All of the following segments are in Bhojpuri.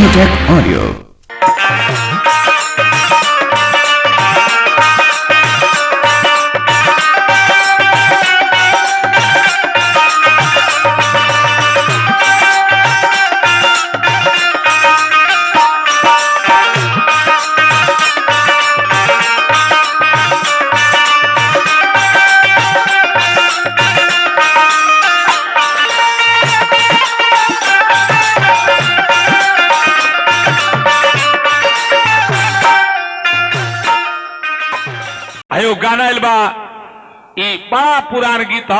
Sonotech Audio. आयो गाना आइल बा, ई बड़ा पुरान गीत ह,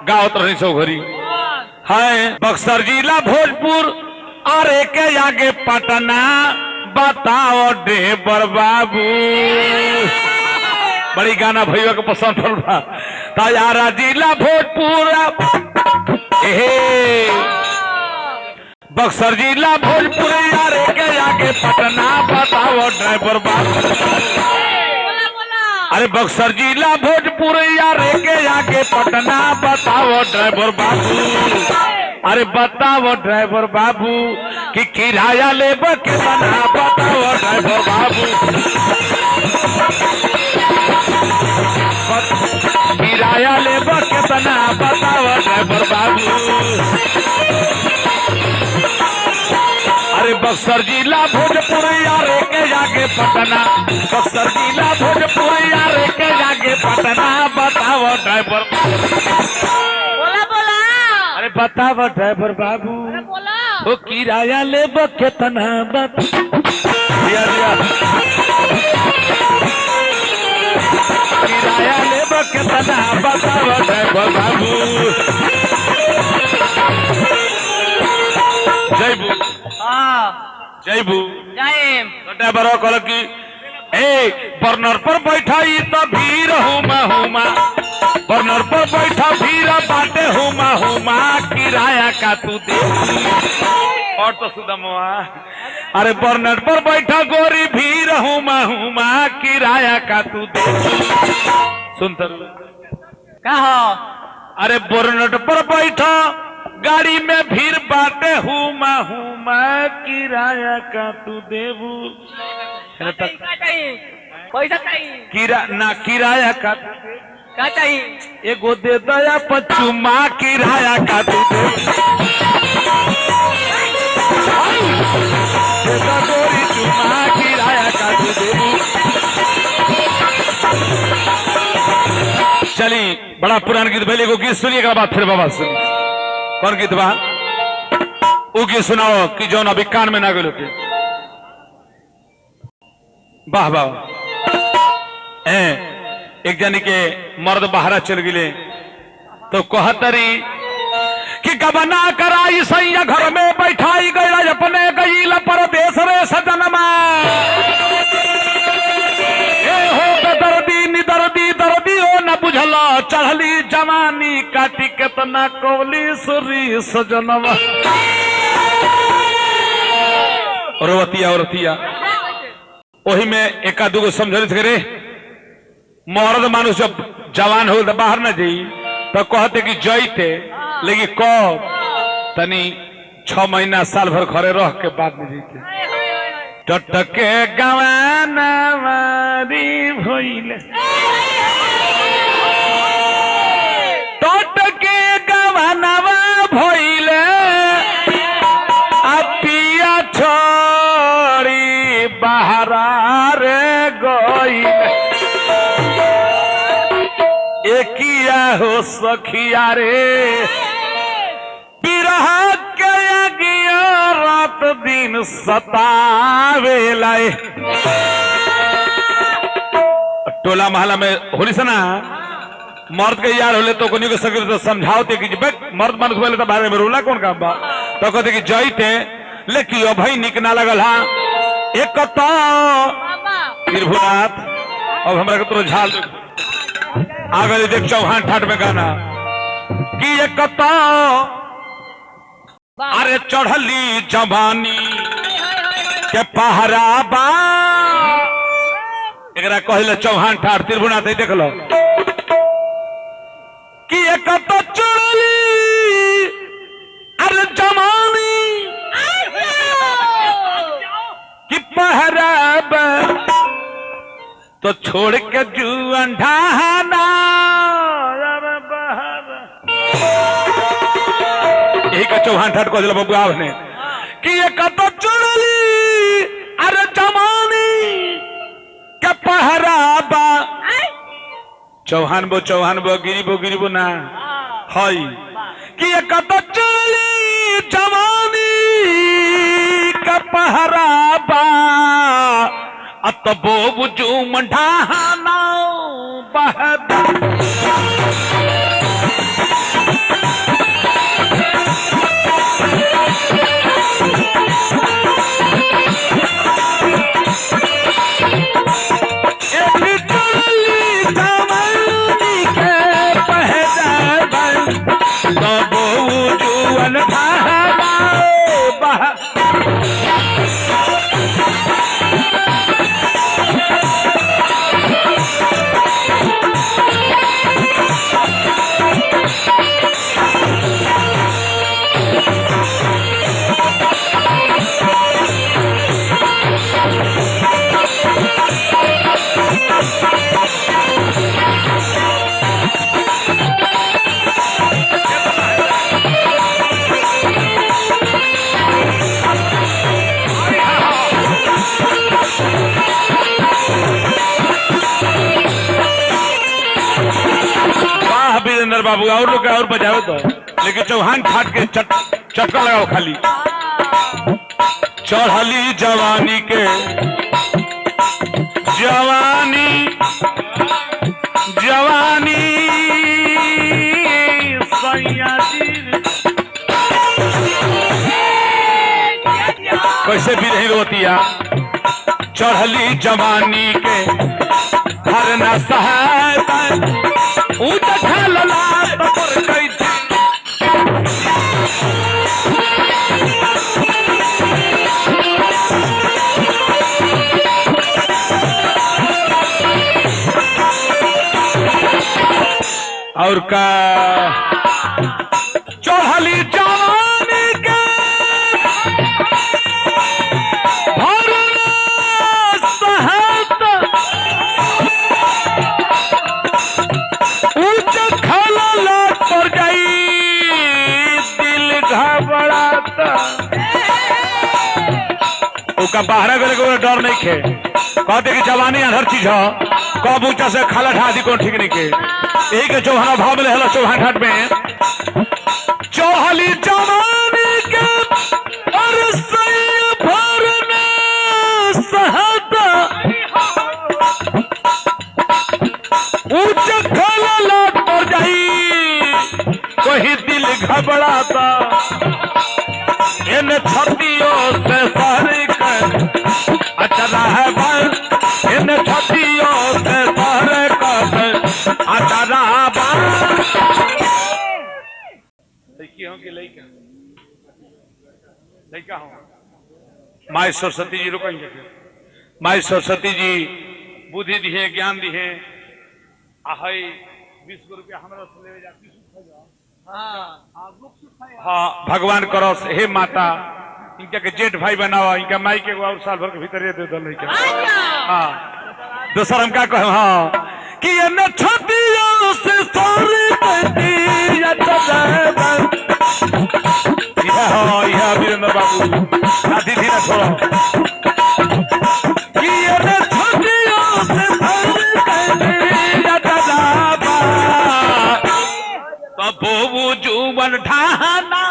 गावत रही सो घरी है। बक्सर जिला भोजपुर और एक आगे पटना, बताओ ड्रेबर बाबू। बड़ी गाना भैया के पसंद पड़ल बा। तयारा जिला भोजपुर, एहे बक्सर जिला भोजपुर और एक आगे पटना, बताओ ड्राइवर बाबू। बोला बोला। अरे बक्सर जिला भोजपुर यार के आगे पटना, बताओ ड्राइवर बाबू। अरे बताओ ड्राइवर बाबू कि किराया ले कितना, बताओ ड्राइवर बाबू। किराया ले कितना, बताओ ड्राइवर बाबू। अरे बक्सर जिला भोजपुर यार के आगे पटना, बक्सर जिला भोजपुर यार के आगे पटना, बताओ ड्राइवर। बोला बोला। अरे बताओ ड्राइवर बाबू, अरे बोला। ओ किराया ले कितना, बत दिया दिया किराया ले कितना, बताओ ड्राइवर बाबू। जयबू। हाँ। जयबू। जाएम। ड्राइवर कहल कि ए बर्नर पर बैठा ई तो भीड़ हुमा हुमा, बर्नर पर बैठा भीड़ बाटे हुमा हुमा, किराया का तू दे। और तो सुदमवा, अरे बर्नर पर बैठा गोरी भीड़ हुमा हुमा, किराया का तू दे। सुनतर का हो? अरे बर्नट पर बैठा गाड़ी में भीड़ बाटे हुमा हुमा, किराया का तू देबू। का चाहिए? पैसा चाहिए? किरा ना किराया का का चाहिए? एगो दे दया पचुमा, किराया का तू दे। दे दा गोरी चुमा, किराया का तू देबू। चली बड़ा पुरान गीत भैल, एगो गीत सुनिए एकरा बाद फिर बाबा सुनी। कौन गीत बा? ऊ गीत सुनाओ कि जौन अभी कान में ना गेलो के। वाह वाह। ए एक जानी के मर्द बाहरा चल गए तो कहतरी कि गबना कराई सैया घर में बैठाई गई अपने गई परदेश रे सजनमा। ए हो बेदर्दी निदर्दी दर्दी हो न बुझल, चढ़ली जवानी काटी केतना कोली सुरी सजनमा। औरतिया औरतिया ओही में एका दूगो समझल रे, मर्द मानुष जब जवान हो तो बाहर न जाई तो कहते कि जईते, लेकिन कब तनी 6 महीना साल भर घरे रह के बाद में जईते। टटके गवाना मारी भइले, टटके गवानवा भइले, आ पिया छोड़ी बाहरा रे गइले। एकिया हो सखिया रे, बिरह के अगिया रात दिन सतावेला। टोला मोहल्ला में होली से ना मर्द के यार होले तो कोनी के सके तो समझाओते कि बे मर्द मानुष बोले तो बारे में रोला कौन काम बा, तो कहते कि जईते, लेकिन अब भाई निक ना लगल। हा एक तो बाबा त्रिभुनाथ अब हमरा के तोरो झाल आ गए। देख चौहान ठाट में गाना कि एक तो अरे चढ़ली जवानी के पहरा बा, एकरा कहले चौहान ठाट। त्रिभुनाथ देख लो कि एक तो चढ़ली अरे जवानी तो छोड़ के जुअन ढाना अरे बहर। यही का चौहान ठाट को बबुआ ने कि ये कत चुड़ली अरे जमानी के पहरा बा चौहान बो गिरीबो ना हई कि ये कत चुड़ली जवानी के पहरा बा अत बो जुम ढाना बहरा। एक चुड़ली जवानी के पहरा बा जुअन ढाना बह। वाह वीरेंद्र बाबू, और लोग और बजाओ तो, लेकिन चौहान ठाट के चटका लगाओ खाली। चढ़ली जवानी के जवानी जवानी सैया जी कैसे भी रही रोतिया। चढ़ली जवानी के हर न सहायता ऊंच खालला पर गई। और का चढ़ली जवानी के भर न सहायता ऊंच खाला पर गई दिल घबराता। ओका बाहर गले को डर नहीं खे, कहते कि जवानी हर चीज हो, कब ऊंचा से खाला ढा दी कौन ठीक नहीं के। यही के चौहान भाव में हला चौहान ठाट में चौहली जवानी के और सैया भर न सहता ऊंच खाला पर जाई कहीं दिल घबराता। इन छतियों से सर कर अचरा है बल, इन छतियों से सर कर अचरा बल। लड़की हो कि लड़का लड़का हो? माई सरस्वती जी रुकेंगे, माई सरस्वती जी बुद्धि दी है, ज्ञान दी है। आहई 20 रुपया हमरा से लेवे जा। हाँ भगवान करो हे माता इनका के जेठ भाई बनावा, इनका माई के और साल भर के भीतर दे दो लड़का। हाँ दोसर हम का कहे, हाँ कि ये न छतियों से सारी पतिया यह हो यह वीरेंद्र बाबू दादी थी ना छोड़ो कि ये न छतियों से सारी पतिया बबू जुबन ढाना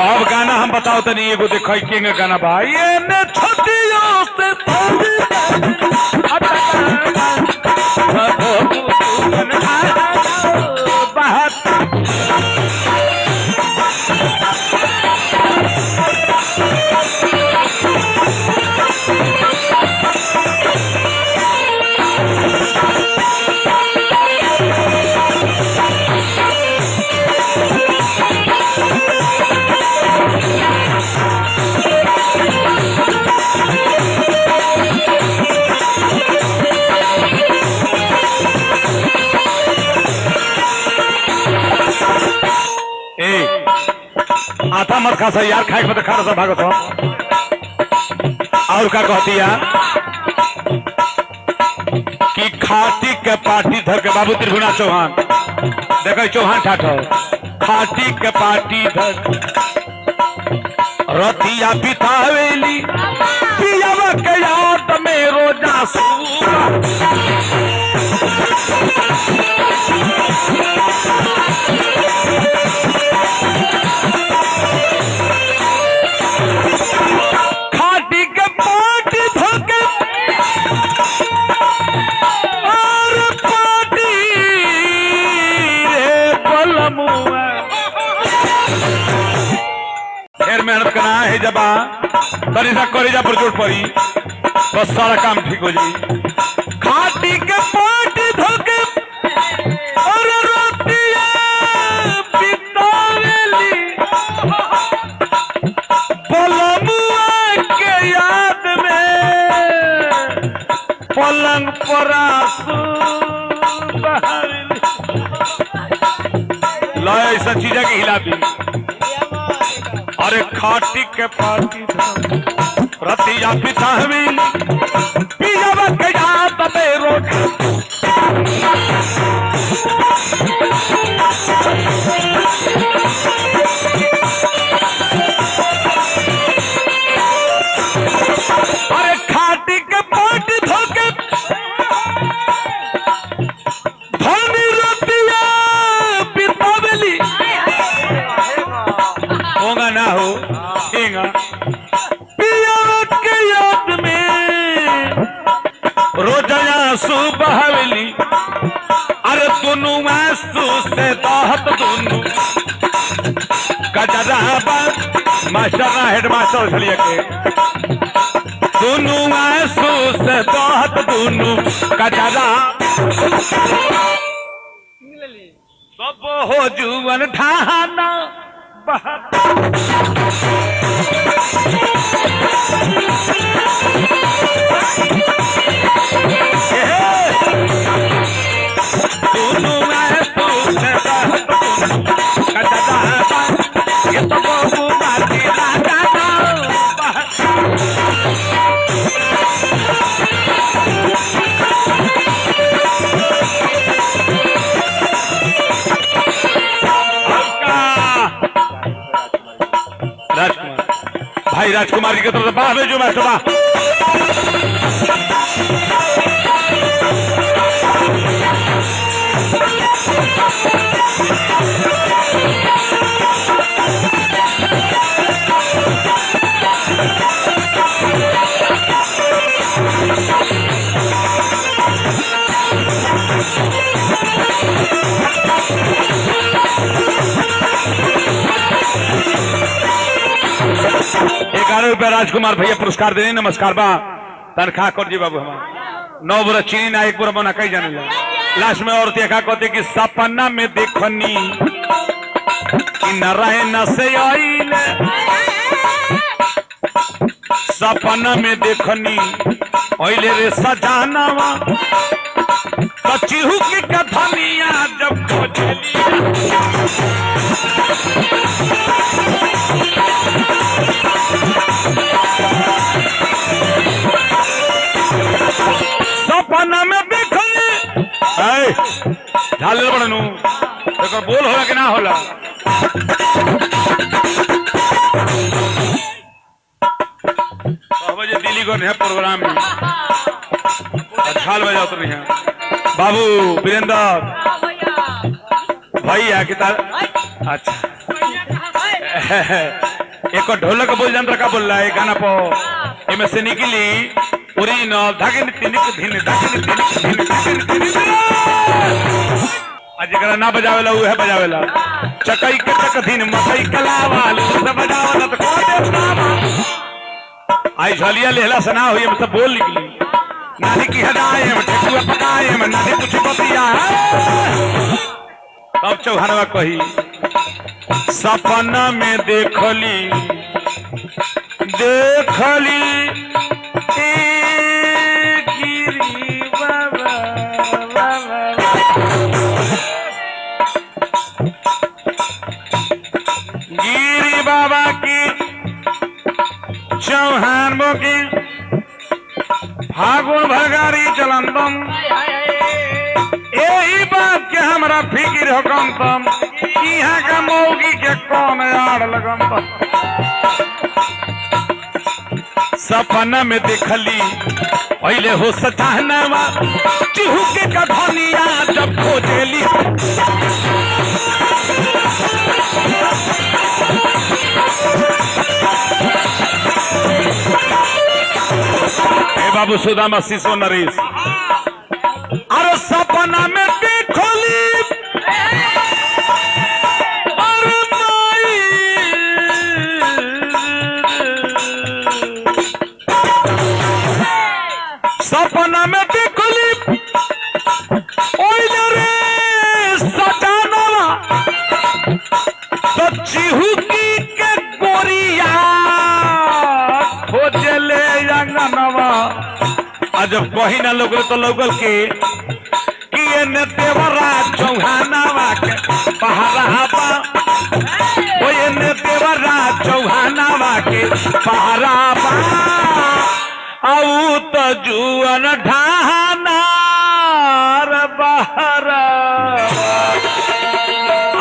अब गाना हम बताओ तनी एगो देखो किंग गाना भाई ने छतियों से नाश्ता मत खा यार, खाए के मत खा रहा भागो। और का कहती है कि खाटी के पार्टी धर के बाबू त्रिभुना चौहान देखो चौहान ठाठ खाटी के पार्टी धर रतिया बितावेली पियावा के याद में रोजा सूरा। खाटी के पार्टी धर के और पार्टी रे बलमुआ ढेर मेहनत करना है जबा तरीसा करेजा पर चोट पड़ी बस सारा काम ठीक हो जाई। खाटी के पाटी धोके और रोटियां बितावेली बलमुआ के याद में पलंग पर आंसू बहावेली। ला ऐसा चीजा के हिला दी। अरे खाटी के पाटी रतिया बितावेली पियावा के याद में रोटी। अरे खाटी के पाटी धोके धनी रतिया बितावेली होगा ना हो ठेंगा पियावा के याद में रोजा सुबह हवेली। अरे दोनों आंसू से दाहत दोनों गजरा मास्टर ना हेड मास्टर छलिए के दोनों आंसू से दाहत दोनों गजरा सब हो जुवन ढाना बहत। दोनों आंसू से दाहत दोनों गजरा ये तो बहू माटी राजा ना बहत। राजकुमार भाई राजकुमार जी की तरफ से वाह भेजो मास्टर वाह। 11 रुपया राजकुमार भैया पुरस्कार देने नमस्कार बा तनख्वाह कर जी बाबू हमार 9 बोरा चीनी ना 1 बोरा बना कहीं जाने ला। लास्ट में औरत का कहते कि सपना में देखनी कि नारायण से आइले सपना में देखनी ओइले रे सजानावा कचिहू की कथनिया जब खोजली। सपना में देखनी झाल बड़नू एकर बोल होला कि ना होला। बजे दिल्ली को है प्रोग्राम में झाल बजाओ तो नहीं है बाबू वीरेंद्र भैया कि तार अच्छा एक ढोलक बोल जंत्र का बोल रहा है गाना पो एमे से निकली ओरिजिनल धागिन तिनिक धिन धागिन तिनिक धिन धागिन तिनिक आ जेकरा ना बजावेला उहे बजावेला चकई के चक धिन मकई के लावा सब बजावला तो को दे लावा। आई झलिया लेहला सना होई मतलब बोल निकली नानी की हदाए में ठेकुआ पकाए में नानी कुछ बतिया। तब चौहानवा कही सपना में देखली देखली गिरी बाबा बाबा गिरी बाबा फागुन भगारी चलंदम, यही बात के हमरा फिक्र हो कम तम, यहाँ का मौगी के कौन आड़ लगम तम। सपना में देखली पहले हो सचाहनवा, चिहू के कधनिया जब खोजेली। हे बाबू सुदामा शिशो नरेश, अरे सपना में देखली अरे माई, सपना में देखली ओइ रे सजानवा, तो चिहुकी के गोरिया खोजले अंगनवा। आ जब कही ना लोग तो लोगल के कि एने देवरा चौहानवा के पहरावा, ओ एने देवरा चौहानवा के पहरावा, आऊ तो जुअन ढाहनार बहरा।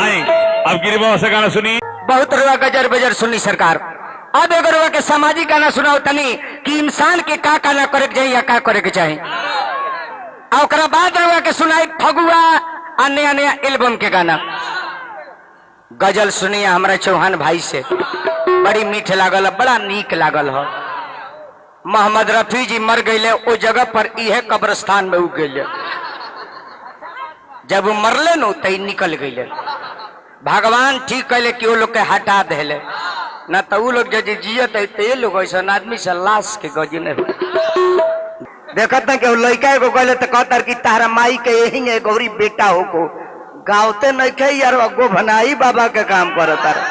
आई अब गिरी बाबा से गाना सुनी। बहुत रुआ गजर बजर सुनी सरकार। अब एगो रुआ के सामाजिक गाना सुनाओ तनी कि इंसान के का का ना करे के चाही या का करे के चाही। आ ओकरा बाद रुआ के सुनाई फगुआ आ नया नया एल्बम के गाना। गजल सुनिए हमारा चौहान भाई से, बड़ी मीठ लागल, बड़ा नीक लागल हो। मोहम्मद रफी जी मर गए ओ जगह पर इहे कब्रस्तान में उग गए। जब वो मरले न तो निकल गए। भगवान ठीक कैले कि वो लोग के हटा दिले ना, तो उ लोग जब जियत है तो ये लोग ऐसा आदमी से लाश के गज नहीं हो। देखत ना कि लड़का एगो गले तो कहता कि तारा माई के यही है गौरी बेटा हो को गावते नहीं खे यार, गोभनाई बाबा के काम करता रहे,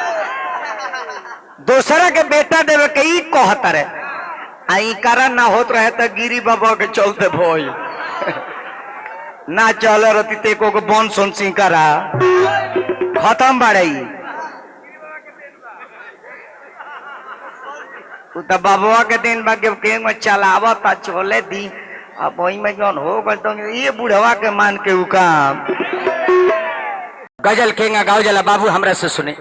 दूसरा के बेटा देवे के ई कहता रहे। आ इकारा ना होत रहे तो गिरी बाबा के चलते भोई ना चल रती ते को बन सोन सिंह करा खत्म बाड़े। उ तो बाबुआ के दिन बा के के में चलावत आ चले दी, अब वही में जौन हो गल तो ये बुढ़वा के मान के उ काम। गजल केंगा गाओ जला बाबू हमरा से सुने।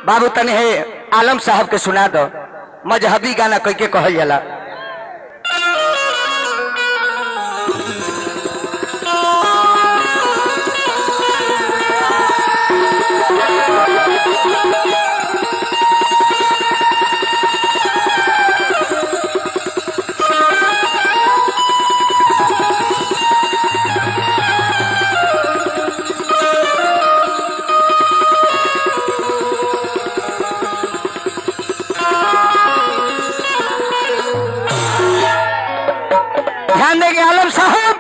बाबू तने हे आलम साहब के सुना दो, मजहबी गाना कह के कहल जाला। ध्यान देंगे आलम साहब,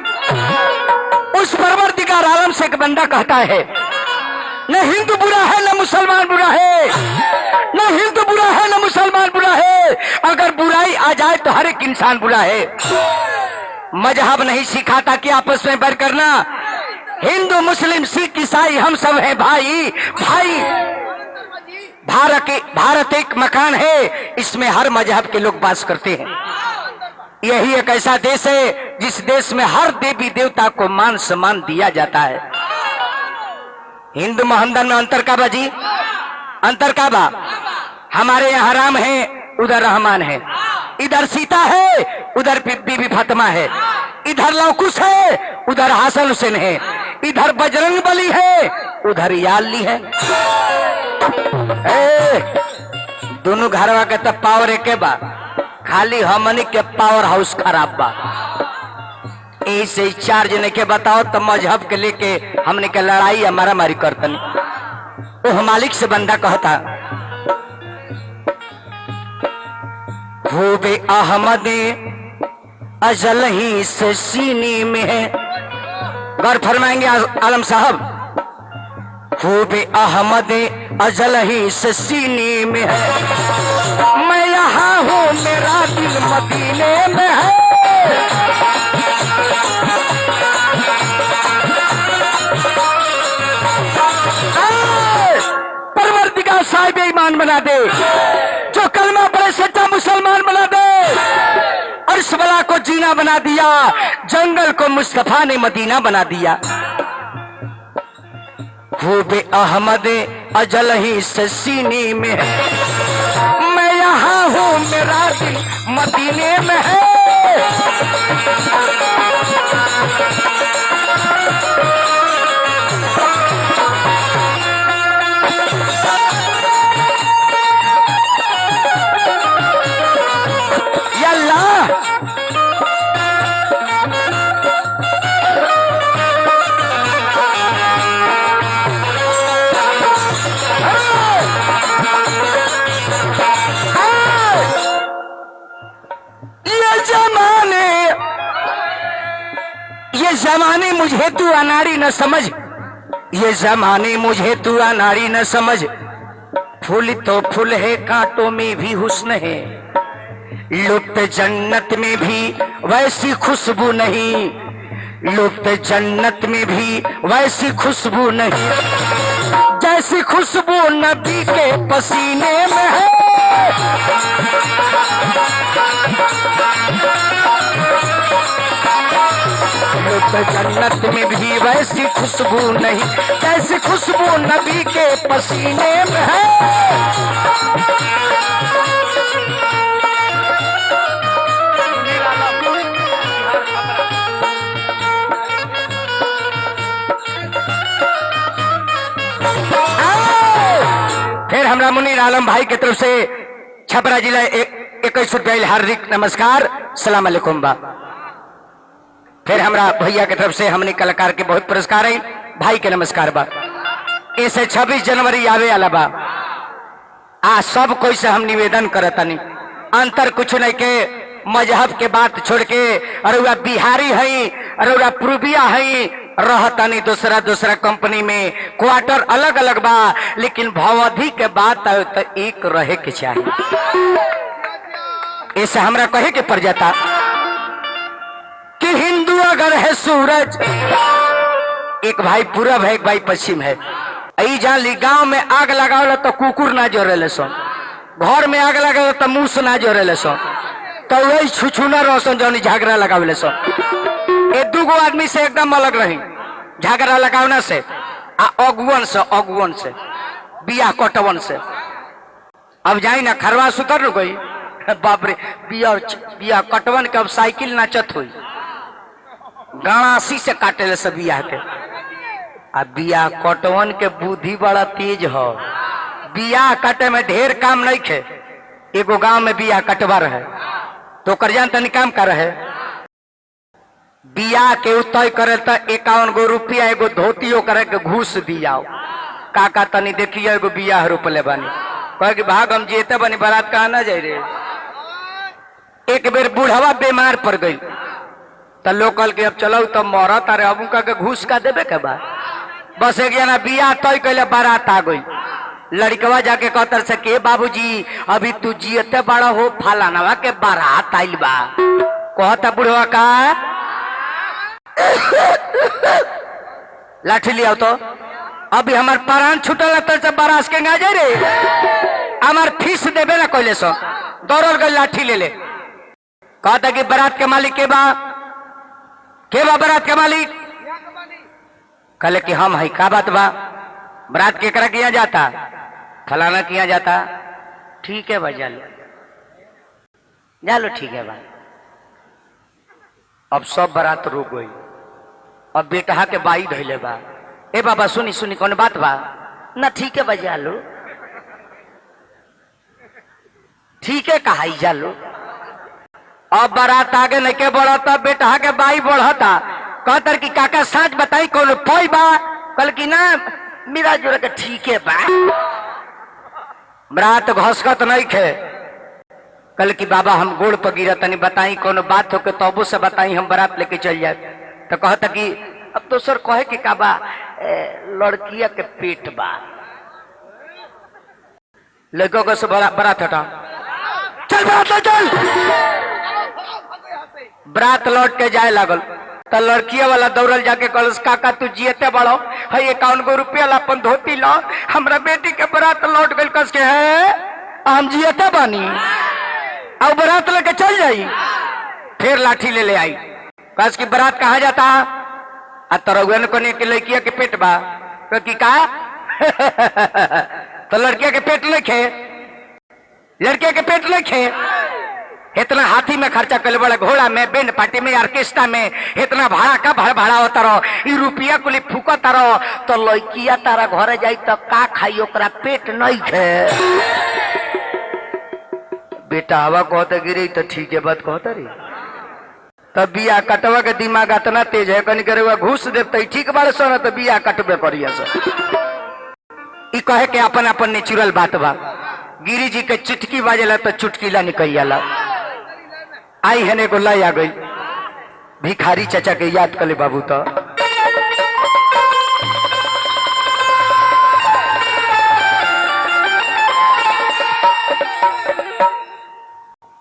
उस परवरदिगार आलम से एक बंदा कहता है, न हिंदू बुरा है न मुसलमान बुरा है, न हिंदू बुरा है न मुसलमान बुरा है, अगर बुराई आ जाए तो हर एक इंसान बुरा है। मजहब नहीं सिखाता कि आपस में बैर करना। हिंदू मुस्लिम सिख ईसाई हम सब हैं भाई भाई। भारत एक मकान है, इसमें हर मजहब के लोग वास करते हैं। यही एक ऐसा देश है जिस देश में हर देवी देवता को मान सम्मान दिया जाता है। हिंदू मोहम्मदन में अंतर का बाजी, अंतर का बा। हमारे यहाँ राम है, उधर रहमान है, इधर सीता है, उधर बीबी फातिमा है, इधर लवकुश है, उधर हसन हुसैन है, इधर बजरंग बली है, उधर याली है। ए, दोनों घरवा के तो पावर एके बा, खाली हमनी के पावर हाउस खराब बा। ऐसे चार जने के बताओ तो मजहब के लेके हमने के लड़ाई या मारामारी करतन। ओह मालिक से बंदा कहता, खूबे अहमद अजल ही से सीने में है। गौर फरमाएंगे आलम साहब, खूबे अहमद अजल ही से सीने में है, मैं यहाँ हूँ मेरा दिल मदीने में है। परवरदिगार साहिब ईमान बना दे, जो कलमा पढ़े सच्चा मुसलमान बना दे, और इस बला को मदीना बना दिया, जंगल को मुस्तफा ने मदीना बना दिया। खूब अहमद अजल ही से सीने में है, मैं यहाँ हूँ मेरा दिल मदीने में है। या अल्लाह, ये जमाने, ये जमाने मुझे तू अनाड़ी न समझ, ये जमाने मुझे तू अनाड़ी न समझ, फूल तो फूल है कांटों में भी हुस्न है, लुप्त जन्नत में भी वैसी खुशबू नहीं, लुप्त जन्नत में भी वैसी खुशबू नहीं, जैसी खुशबू नबी के पसीने में है। लुप्त जन्नत में भी वैसी खुशबू नहीं, जैसी खुशबू नबी के पसीने में है। फिर हमरा मुनीर आलम भाई के तरफ से छपरा जिला 21 रुपया हार्दिक नमस्कार, सलाम अलैकुम बा। फिर हमरा भैया के तरफ से हमने कलाकार के बहुत पुरस्कार है, भाई के नमस्कार बा। इसे 26 जनवरी आवे आला बा, आ सब कोई से हम निवेदन करतनी, अंतर कुछ नहीं के मजहब के बात छोड़ के, अरे वह बिहारी है, अरे वह पूर्विया है, रहतनी दूसरा दूसरा कंपनी में, क्वार्टर अलग अलग बा, लेकिन भवधि के बात आवे तो एक रहे के चाहिए। ऐसे हमरा कहे के पड़ जाता कि हिंदू अगर है सूरज, एक भाई पूरब है एक भाई पश्चिम है, ई जान ली गांव में आग लगावला तो कुकुर ना जोरेले सन, घर में आग लगावला तो मूस ना जोरेले सन, तो वही छुछुना रोशन जौन झगड़ा लगावले सन। ए दूगो आदमी से एकदम अलग रही, झगड़ा लगावना से आ अगुवन से, अगुवन से बियाह कटवन से। अब जाई ना खरवा सुतर न गई, बाप रे बिया बिया कटवन के अब साइकिल नाचत हुई, गाणासी से काटे ले सब बियाह के। आ बियाह कटवन के बुद्धि बड़ा तेज हो, बियाह काटे में ढेर काम नहीं खे। एगो गांव में बियाह कटवा रहे तो ओकर जान तनी काम कर रहे, बियाह के उ तय करे तो 51 गो रुपया एगो धोती करे के घूस दियाओ। काका तनी देखिए एगो बियाह रोपले बानी, कहे कि भाग हम जेते बनी बारात कहा ना जाए रे। एक बेर बूढ़वा बीमार पड़ गई तो लोग कहल कि अब चलो तो मरत, अरे अब उनका के घूस का देबे के बा। बस एक जना बियाह तय कैले बारात आ गई, लड़कवा जाके कहतर से के बाबूजी अभी तू जियते बड़ा हो, फलानवा के बारात आइल बा। कहता बुढ़वा का लाठी लिया तो अभी हमार प्राण छूटल तो से बारात के ना जाए रे, हमार फीस देबे ना कैले सो, दौड़ल गई लाठी ले ले। कहता कि बारात के मालिक के बा, के बा बारात के मालिक? कहले कि हम है। का बात बा, बारात केकरा किया जाता? फलाना किया जाता। ठीक है भाई जालो जालो, ठीक है भाई। अब सब बारात रुक गई, अब बेटहा के बाई धैले बा। ए बाबा सुनी सुनी कौन बात बा? ना ठीक है भाई जालो, ठीक है कहा जालो। अब बारात आगे नहीं के बढ़ता, बेटा के बाई बढ़ता। कहतर कि काका साँच बताई कौन पई बा? कल की ना मेरा जोड़ के ठीक है बा। बारात घसकत नहीं खे। कल की बाबा हम गोड़ पर गिरा तनी बताई कोनो बात हो के तबो से बताई, हम बारात लेके चल जाए। तो कहता कि अब दोसर कहे कि का बा, लड़किया के पेट बा, लड़कों को से बारात हटा, चल बारात ले चल। बरात लौट के जाए लागल तो लड़किया वाला दौड़ल जाके कहलस काका तू जियते बड़ो है 51 गो रुपया ला अपन धोती लो, हमरा बेटी के बरात लौट गइल। कस के है हम जियते बानी और बरात लेके चल जाई। फिर लाठी ले ले आई। कस की बारात कहा जाता? आ तरौन कोने के लड़किया के पेट बा। तो की का तो लड़किया के पेट लिखे, लड़किया के पेट लिखे। इतना हाथी में खर्चा कर बड़ा, घोड़ा में, बैंड पार्टी में, ऑर्केस्ट्रा में, इतना भाड़ा का भाड़ा भाड़ा होता रहो, ई रुपया कुली फूकता रहो, तो लड़किया तारा घरे जाई तो का खाई, ओकरा पेट नहीं खे। बेटा हवा कहते गिरी तो ठीक है बात कहता रही। तब बिया कटवा के दिमाग इतना तेज है कनी करे घूस देते ठीक बारे सर, तो बिया कटबे करिया सर। ई कहे के अपन अपन नेचुरल बात बा। गिरी जी के चुटकी बाजेला तो चुटकीला निकल जाला। आई हने को लाई आ गई भिखारी चाचा के याद कर ले बाबू। तो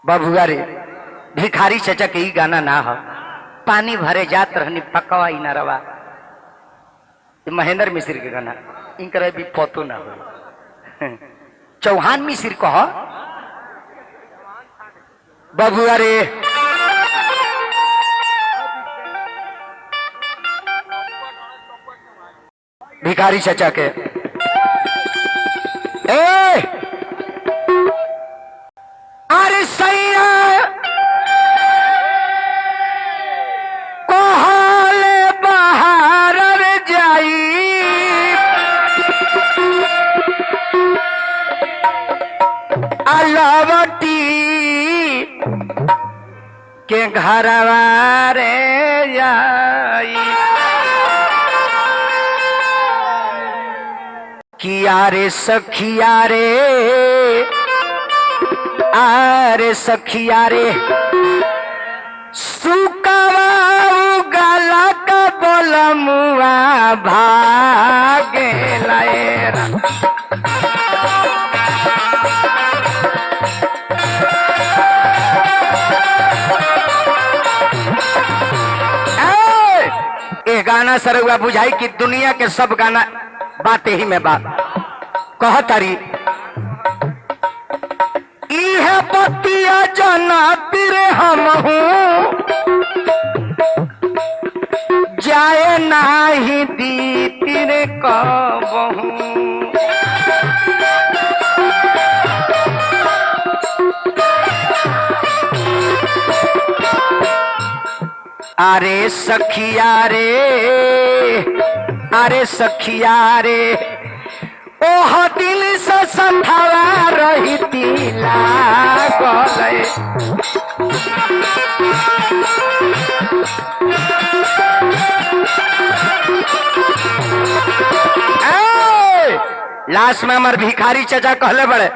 बाबू रे भिखारी चाचा के ई गाना ना हो। पानी भरे जात रहनी पकवा इनरवा, महेंद्र मिश्र के गाना, इनकर भी पतो ना हो। चौहान मिश्र कह बाबू रे। भिखारी चाचा के ए अरे सैया कोहले बाहर जाई, अलवटी के घरवा रे जाई, किया रे सखिया रे, आरे सखिया रे, सुकवा गला का बोलमुआ भागे लाएरा। ए गाना सरुआ बुझाई कि दुनिया के सब गाना बात ही में बात कह तारी। इहे बतिया जना तिरे हम हूँ जाए नाही दी तिरे कबहू। अरे सखिया रे, अरे सखिया रे, ओह दिल से संथवा रही लागल। लास्ट में हमार भिखारी चाचा कहले बड़े,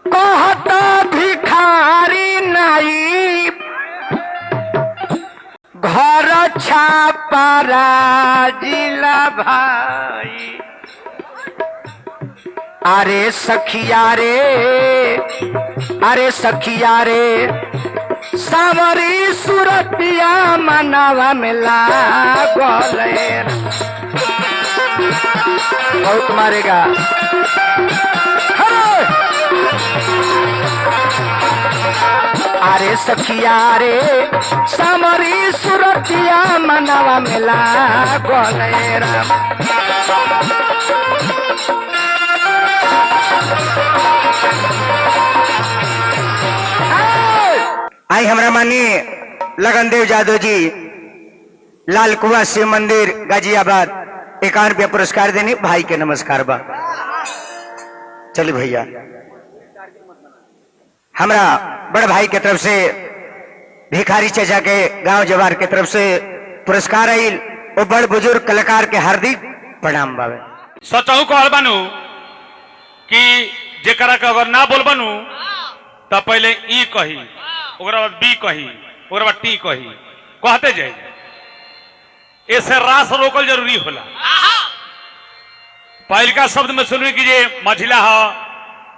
कहता भिखारी नाई घर छापरा जिला भाई। अरे सखिया रे, अरे सखिया रे, सावरी सुरतिया मनावा में लागल। बहुत मारेगा। अरे सखिया रे, सावरी सुरतिया मनावा में लागल। आई हमरा मानी लगनदेव जादव जी, लालकुआ शिव मंदिर गाजियाबाद, 51 रुपया पुरस्कार देनी भाई के नमस्कार बा। चलिए भैया, हमरा बड़ भाई के तरफ से भिखारी चाचा के गांव जवार के तरफ से पुरस्कार आयल, वो बड़ बुजुर्ग कलाकार के हार्दिक प्रणाम बावे। सचहु कहल बानू कि जेकरा के अगर ना बोलबनू तो पहले ई कही, ओकरा बाद बी कही, ओकरा बाद टी कही, कहते जाए। ऐसे रास रोकल जरूरी होला। पहलका शब्द में सुनू कि जे मझिला हो,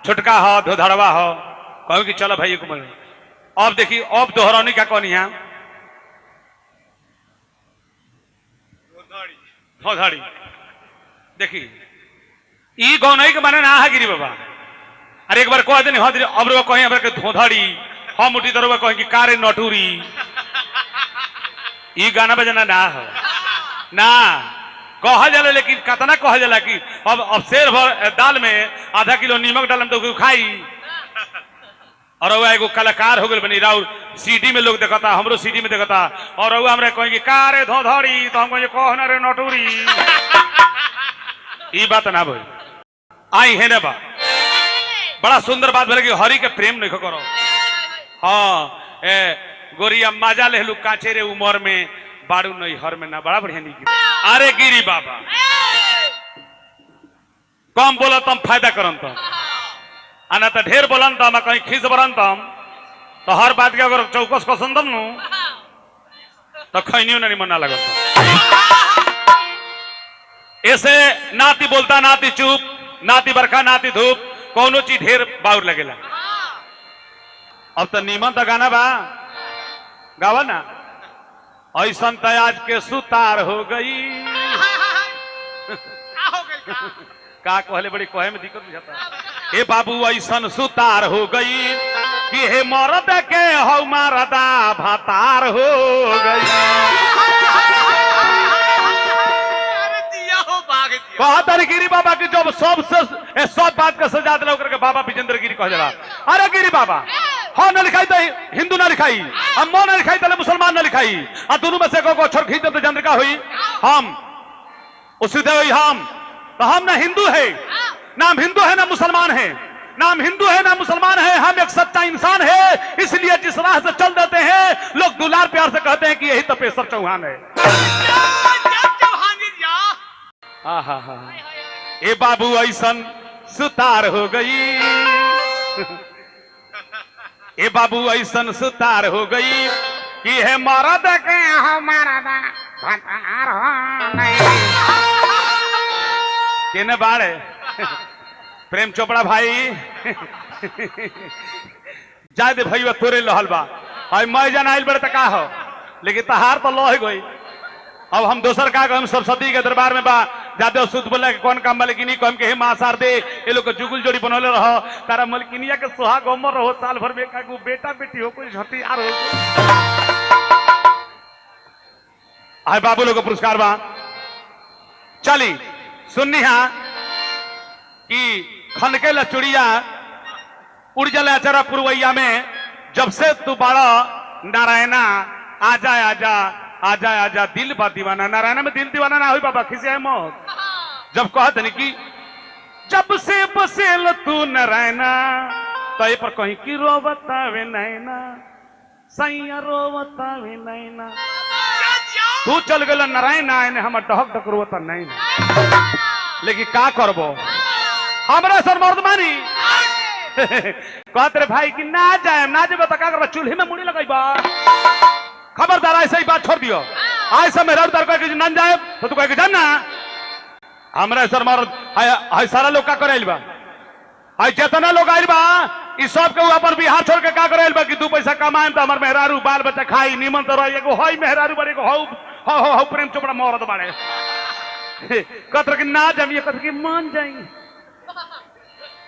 छोटका हो, धोधड़वा हो, कहू कि चलो भाई को। अब देखी अब दोहरौनी का कौन है, धोधड़ी। देखी ई गौनई के माने ना है गिरी बाबा। अरे एक बार कह देनी, अब कहीं हमरा के धोधड़ी, हम उठी तरह कहें कि कारे नटूरी, ई गाना बजाना ना हो ना कहल जाला, लेकिन कतना कहल जाला कि अब शेर भर दाल में आधा किलो नीमक डालम तो केहू खाई। और वह एगो कलाकार हो गए बनी राउर, सीडी में लोग देखता, हमरो सीडी में देखता, और वह हमरा कहें कि कारे धोधड़ी, तो हम कहें कह ना रे नटूरी। ई बात ना भाई आई है ना बा। बड़ा सुंदर बात भले कि हरि के प्रेम नहीं करो। हाँ ए गोरिया माजा लेहलू काचे रे उमर में बारू नहीं हर में ना, बड़ा बढ़िया नहीं। अरे गिरी बाबा कम बोला तम फायदा करन तम, आ ना तो ढेर बोलन तम, कहीं खीस बरन तम, तो हर बात के अगर चौकस कसन तम नु तो खैनियो नहीं मना लगत। ऐसे नाती बोलता नाती चुप, नाती बरखा नाती धूप, कोनो चीज ढेर बाउर लगेला। अब तो नीमन तो गाना बा गावा ना, ऐसा तो आज के सुतार हो गई। का कहले बड़ी कहे में दिक्कत बुझाता। ए बाबू ऐसा सुतार हो गई कि हे मरद के हौ मरदा भातार हो गई। कहता गिरी बाबा की जब सबसे सब बात के सजा दिला के बाबा विजेंद्र गिरी कह जाला। अरे गिरी बाबा हाँ न लिखाई तो हिंदू ना लिखाई, अब मो ना लिखाई तो मुसलमान ना लिखाई, आ दोनों में से को अक्षर खींच तो चंद्र का हुई हम उसी हुई हम, तो हम ना हिंदू है, ना हम हिंदू है ना मुसलमान है, ना हम हिंदू है ना मुसलमान है, हम एक सच्चा इंसान है। इसलिए जिस राह से चल देते हैं लोग दुलार प्यार से कहते हैं कि यही तपेश्वर चौहान है। आहा हा ए बाबू ऐसन सुतार हो गई, ए बाबू ऐसन सुतार हो गई कि हे मरद के हमारा भतार हो गई। केने बाड़े प्रेम चोपड़ा भाई जा दे भैया तोरे लहल बा, आई मैं जान आइल बड़े त का हो, लेकिन तहार तो लह गई। अब हम दोसर का हम सरस्वती के दरबार में बा जादे शुद्ध बोले के कौन काम बा, लेकिन ई कहम के हे मां शारदे ये लोग के जुगुल जोड़ी बनौले रहो, तारा मलकिनिया के सुहाग अमर रहो, साल भर में एक बेटा बेटी हो कोई हथियार हो। आए बाबू लोग के पुरस्कार बा। चली सुननी हा कि खनके लचुड़िया उड़ जला चरा पुरवैया में, जब से तू बाड़ा नारायणा आजा आजा आजा आजा दिल बा दीवाना। नारायणा में दिल दीवाना ना हुई बाबा खिसे है मौत। जब कहत नहीं कि जब से बसेल तू नारायणा, तो ये पर कहीं कि रोवतावे नैना सैया रोवतावे नैना, तू चल गल नारायणा एने हमर डहक डक रोवता नैना। लेकिन का करबो हमरा सर मर्द मानी कहत रे भाई कि ना जाए ना जेबो त का करबो, चूल्हे में मुड़ी लगाइबा। खबरदार ऐसे ही बात छोड़ दियो, ऐसा मेरा उतार कह के ना जाए तो तू कह के जान ना। हमरा सर मर्द हाय सारा लोग का करे आइल बा, हाय जितना लोग आइल बा ई सब के अपन बिहार छोड़ के का करे आइल बा कि दू पैसा कमाएम त हमर मेहरारू बाल बच्चा खाई निमन त रही। एगो हई मेहरारू बारे एगो हौ हो हो हो प्रेम चोपड़ा मरद बाड़े। कहत कि ना जाम, ये कहत कि मान जाई।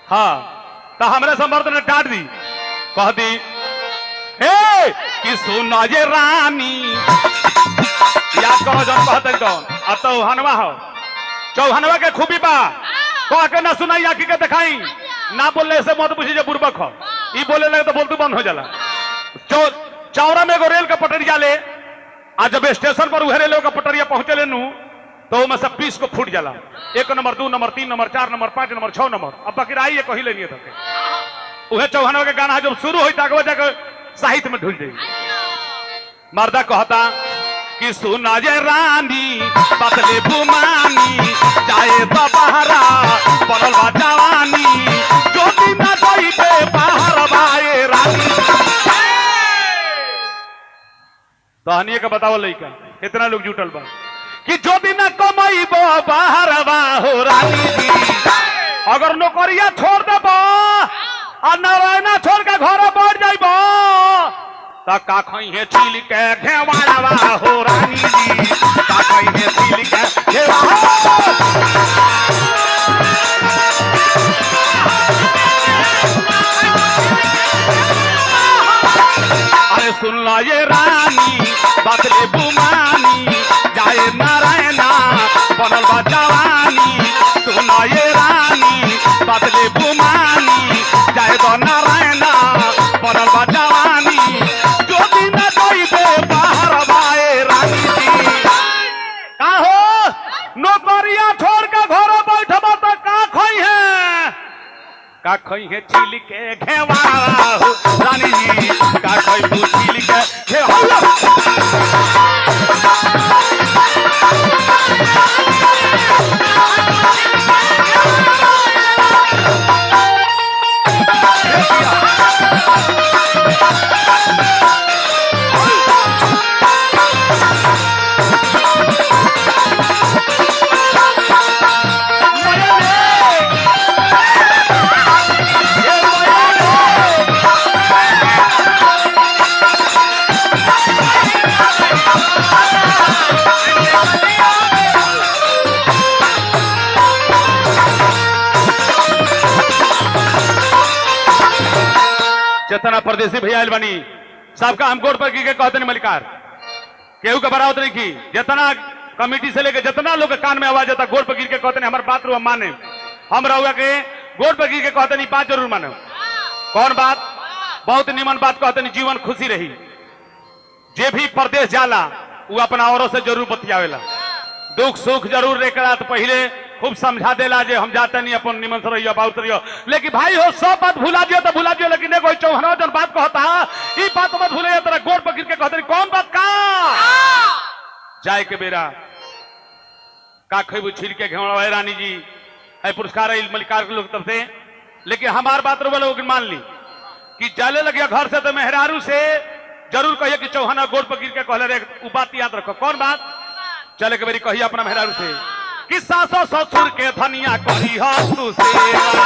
हाँ तो हमरा से मर्द ने डांट दी, कह दी हे कि सुना ये रानी, याद करो जन कहते तो अब तो हनवा हो चौहनवा के खूबी बा, कह के ना सुनाई आखी के दिखाई ना बोलने से मत पूछी जो बुर्बक हो, ई बोले लगे तो बोलतू बंद हो जाला। चौरा में एगो रेल का पटरिया ले, आ जब स्टेशन पर उहे रेल का पटरिया पहुंचे ले नू तो में सब 20 को फूट जाला, 1 number 2 number 3 number 4 number 5 number 6 number, अब बाकी आई है कही लेनी थके। उहे चौहानवा के गाना जब शुरू होई तक जाके साहित्य में ढुल जाई। मर्दा कहता कि सुना जे रानी बदले बुमानी जाए तो बहरा पड़ल बा जवानी, जो दिन जाइबे बाहर बाए रानी। तहनिए के बताओ लइका इतना लोग जुटल बा कि जो दिन कमाइबो बाहर बा हो रानी जी, अगर नौकरिया छोड़ देबो आ नारायणा छोड़ के घर बैठ जाइबो त का खई है छील के घेवाड़वा हो रानी जी, का खई है छील के घेवाड़ा। अरे सुन लो ये रानी बात ले बुमानी जाए नारायणा बनल बा जवानी। सुन लो ये रानी बात ले बुमानी जाए दो नारायणा बनल बा जवानी। जो दिन जाइबे बाहर बाए रानी जी का हो नौकरिया छोड़ के घर बैठबा त का खई है का खई है छिल के घेवा हो रानी जी का खई तू छिल के घेवा। चेतना परदेसी भैया आयल बनी सबका हम गोड़ पर गिर के कहते नहीं मलिकार केहू के बराबर नहीं की जितना कमेटी से लेके जितना लोग के कान में आवाज आता गोड़ पर गिर के कहते नहीं हमारे बात रुआ माने हम रहुआ के गोड़ पर गिर के कहते नहीं बात जरूर माने। कौन बात? बहुत निमन बात कहते नहीं जीवन खुशी रही। जे भी परदेश जाला वो अपना औरों से जरूर बतियावेला दुख सुख जरूर लेकर तो पहले खूब समझा देला जे हम जाते नहीं अपन निमन से रहियो बाउत रहियो। लेकिन भाई हो सब बात भुला दियो तो भुला दियो लेकिन एगो चौहान जन बात कहता ई बात मत भूले तेरा गोड़ पर गिर के कहते कौन बात का जाए के बेरा का खैबू छिल के घेवड़ा भाई रानी जी है पुरस्कार है मलिकार के लोग तरफ से। लेकिन हमार बात रोबा लोग मान ली कि जाले लगिया घर से तो मेहरारू से जरूर कहिए कि चौहाना गोड़ पर गिर के कहले रे उ बात याद रखो। कौन बात? चले के बेरी कहिए अपना मेहरारू से कि सासो ससुर के धनिया करी हो तू सेवा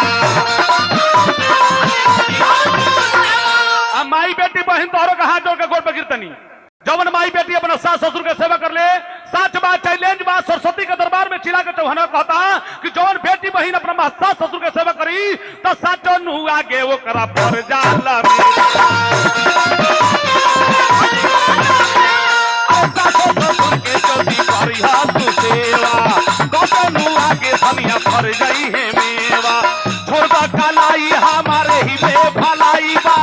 आ माई बेटी बहन तोहरो के हाथ जोड़ के गोड़ पर गिरतनी जवन माई बेटी अपना सास ससुर के सेवा कर ले साच बात चैलेंज बात सरस्वती के दरबार में चिल्ला के चौहाना कहता कि जवन बेटी बहन अपना सास ससुर के सेवा करी तो साचो नु आगे वो करा पर जाला सासो ससुर के ज्योति करी हा तू सेवा कतनु आगे धनिया फर जाई है मेवा। छोड़ दा कलाई हमारे ही बे भलाई बा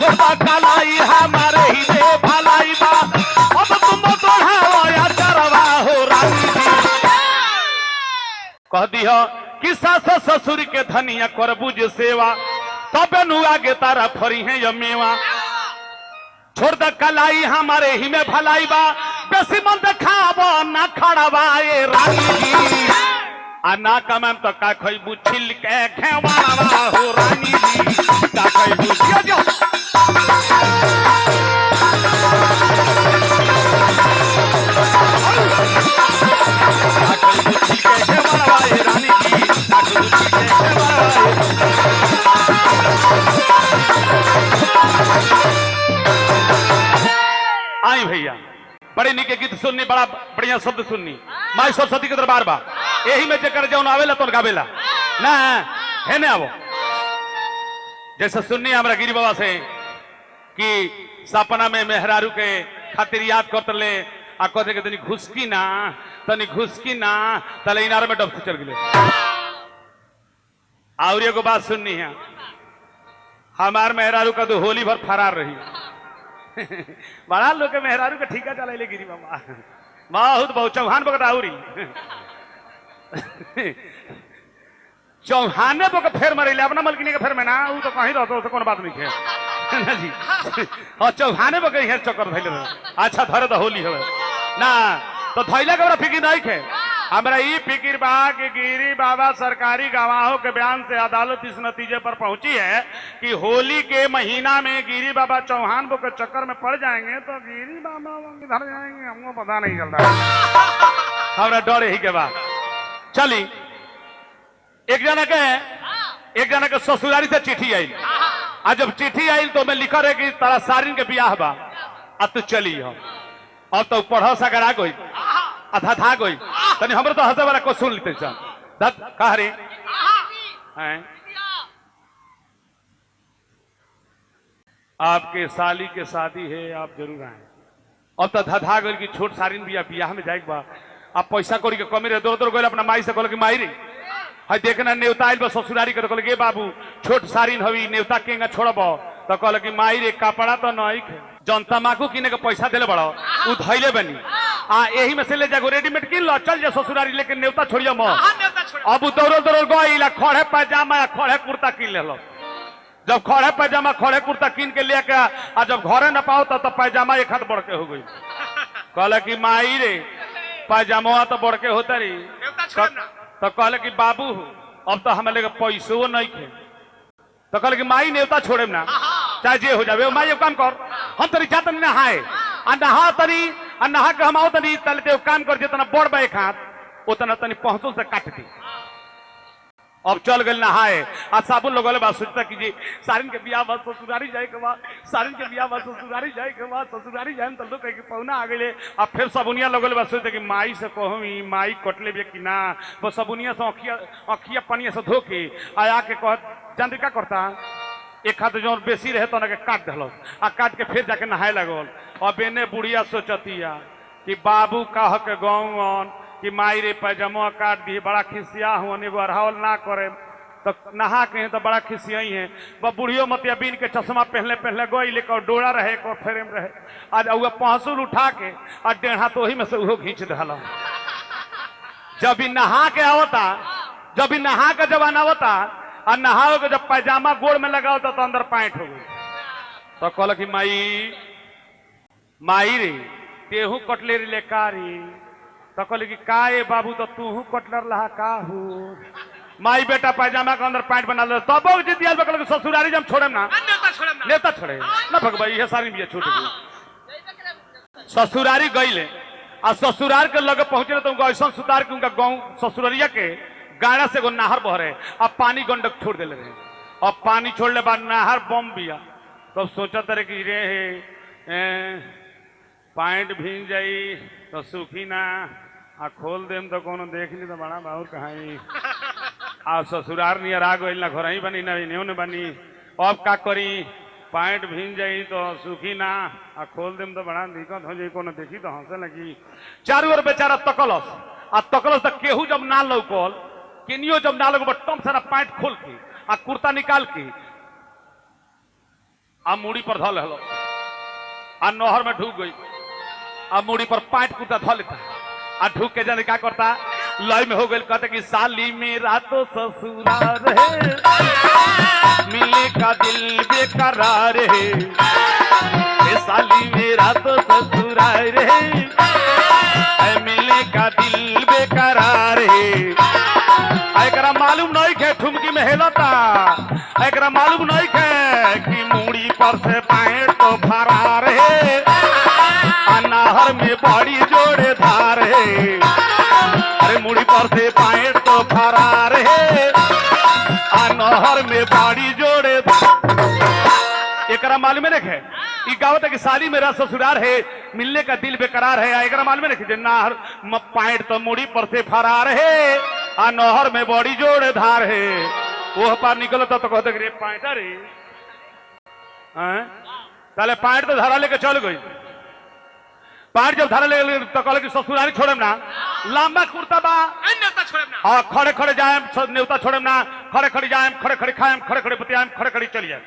छोड़ दा कलाई हमारे ही बे भलाई बा अब तुम तोहावा चरवा हो रानी जी। कह दिह कि सास ससुर के धनिया कर बुझ सेवा तबे नु आगे तारा फरी है यमेवा। छोड़ द कलाई हमारे ही में भलाई बा बेसी मन देखाबो ना खड़ावा ए रानी जी आ ना कमाम तो का खइबू छिल के घेवावा हो रानी जी का खइबू जियो जियो। का खइबू छिल के घेवावा ए रानी जी का खइबू छिल के घेवावा ए। आई भैया बड़े निके गीत सुननी बड़ा बढ़िया शब्द सुननी माई सरस्वती के दरबार बा यही में जेकर जौन आवेला तौन गावेला ना है ना आवो। जैसे सुननी हमरा गिरी बाबा से कि सपना में मेहरारू के खातिर याद करत ले आ कहते कि तनी घुसकी ना तनी घुसकी ना तले इनार में डब चल गए। और एगो बात सुननी है हमार मेहरारू का तो होली भर फरार रही बड़ा लोग के मेहरारू के ठीका चला ले गिरी बाबा बहुत बहुत चौहान बकत आउरी चौहाने बक फेर मरे अपना मलकिनी के फेर में ना उ तो कहीं रहतो तो कोनो बात नहीं है ना जी। और चौहाने बक हेर चक्कर धइले रहे। अच्छा धरे तो होली होवे ना तो धइला के हमरा फिकिर नहीं है हमरा ई फिकिर बा कि गिरी बाबा सरकारी गवाहों के बयान से अदालत इस नतीजे पर पहुंची है कि होली के महीना में गिरी बाबा चौहान बो के चक्कर में पड़ जाएंगे तो गिरी बाबा किधर जाएंगे हमको पता नहीं चल रहा। हमरा डर ही के बा। चली एक जना के ससुरारी से चिट्ठी आई आ जब चिट्ठी आई तो मैं लिखा रहे कि तारा सारिन के बियाह बा आ तू चली हो। अब तो पढ़ सकर आ गई आधा था गई तनी हमरो तो हंसे वाला को सुन लेते सन दत कह रे हैं आपके साली के शादी है, आप जरूर आए। अब तो धधा गइल कि छोट सारिन बिया बियाह में जाए बा, अब पैसा कौड़ी के कमी रहे, दौड़ दौड़ गइल अपना माई से कहल कि माई रे है देखना नेवता आइल बा ससुरारी के, कहल के बाबू छोट सारिन हवी नेवता केंगा छोड़ब, तो कहल कि माई रे कपड़ा तो नहीं खे, जौन तमाकू किने के पैसा देले बड़ो उ धइले बनी आ एही में से ले जागो रेडीमेड किन लो चल जा ससुरारी, लेकिन नेवता छोड़ियो म। अब उ दौड़ल दौड़ल गइल आ खड़े पैजामा आ खड़े कुर्ता किन लेलो। जब खड़े पैजामा खड़े कुर्ता किन के लेके आ जब घरे न पाओ तब पैजामा एक हाथ बढ़ के हो गई। कहल कि माई रे पैजामा तो बढ़ के होता रही, तो कहल कि बाबू अब तो हमें लेके पैसो नहीं खे, तो कहल कि माई नेवता छोड़े ना चाहे जे हो जावे, माई एगो काम कर हम तरी जात नहाए आ नहा तरी आ नहा के हम आओ तनी तले ते काम कर जितना बड़ बा एक हाथ उतना तनी पहुंचो से काट दी। अब चल गए नहाए आ साबुन लगल बा, सोचता कि जी सारिन के बियाह बाद ससुरारी जाए के बाद, सारिन के बियाह बाद ससुरारी जाए के बाद, ससुरारी जाए तो लोग कहे कि पहुना आ गए। अब फिर साबुनिया लगल बा, सोचता कि माई से कहूँ ई माई कटले बे कि ना, बस साबुनिया से अखिया अखिया पनिया से धो के आ आके कह जानते का करता, एक हाथ जो बेसी रहे तो ना के काट दहल आ काट के फिर जाके नहाए लगल। अब एने बुढ़िया सोचतिया कि बाबू कह के गौन कि माई रे पैजामा काट दी बड़ा खिसिया हुआ एगो अढ़ावल ना करे तो नहा के हैं तो बड़ा खिसियाई है। वह बुढ़ियो मतिया बीन के चश्मा पहले पहले गई लेकर डोरा रहे एक और फ्रेम रहे आज वह पहसुल उठा के और डेढ़ा तो वही में से उहो घींच दहल। जब भी नहा के आवता, जब भी नहा के जब आवता और नहाओ के जब पैजामा गोड़ में लगावता तो अंदर पैंट हो गई। तो कहल कि माई माई रे तेहू कटले रे ले कारी, तो कहल कि का ए बाबू तो तूहू कटलर लहा का हो, माई बेटा पैजामा के अंदर पैंट बना ले तब जिद दिया कहल कि ससुरारी जब छोड़े ना नेता छोड़े ना भगवाई ये सारी बिया छूट गई। ससुरारी गईले आ ससुरार के लगे पहुंचे तो उनका ऐसा सुतार के उनका गाँव ससुररिया के गाड़ा से एगो नहर बहरे अब पानी गंडक छोड़ दिले रहे। अब पानी छोड़ले बाद नहर बम बिया, तब सोचत रहे कि रे पैंट भींग जाई तो सूखी ना आ खोल देम तो कोनो देख ली तो बड़ा बाउर कहाई आ ससुरार नियर आ गइल ना घर ही बनी ना इन्हों बनी, अब का करी पैंट भींग जाई तो सूखी ना आ खोल देम तो बड़ा दिक्कत हो जाई कोनो देखी तो हंसे लगी। चारू ओर बेचारा तकलस आ तकलस तो केहू जब ना लौकल केनियो जब ना लौकल टम सारा पैंट खोल के आ कुर्ता निकाल के आ मूड़ी पर धल हलो आ नहर में ढूक गई आ मूड़ी पर पैंट कुर्ता धल लेता आ ढूक के जाने का करता लय में हो गई। कहते कि साली मेरा तो ससुराल है मिले का दिल बेकरार है, साली मेरा तो ससुराल है मिले का दिल बेकरार है। एकरा मालूम नहीं के ठुमकी में हेलता, एकरा मालूम नहीं के कि मूड़ी पर से पैंट तो फरार है आ नहर में बड़ी जोड़े धार है, अरे मूड़ी पर से पैंट तो फरार है आ नहर में बड़ी जोड़े। एकरा मालूम नहीं है ई गावत है कि साली मेरा ससुराल है मिलने का दिल बेकरार है, एकरा मालूम नहीं है नहर पैंट तो मूड़ी पर से फरार है आ नहर में बड़ी जोड़े धार है। वो पार निकलता तो कहते रे पैंटा रे ताले पैंट तो धारा लेके चल गई। पैंट जब धारा ले तो कहले कि ससुरारी छोड़े ना लंबा कुर्ता बा और खड़े खड़े जाए नेवता छोड़े ना खड़े खड़े जाए खड़े खड़े खाएम खड़े खड़े बतियाएम खड़े खड़े चल जाए।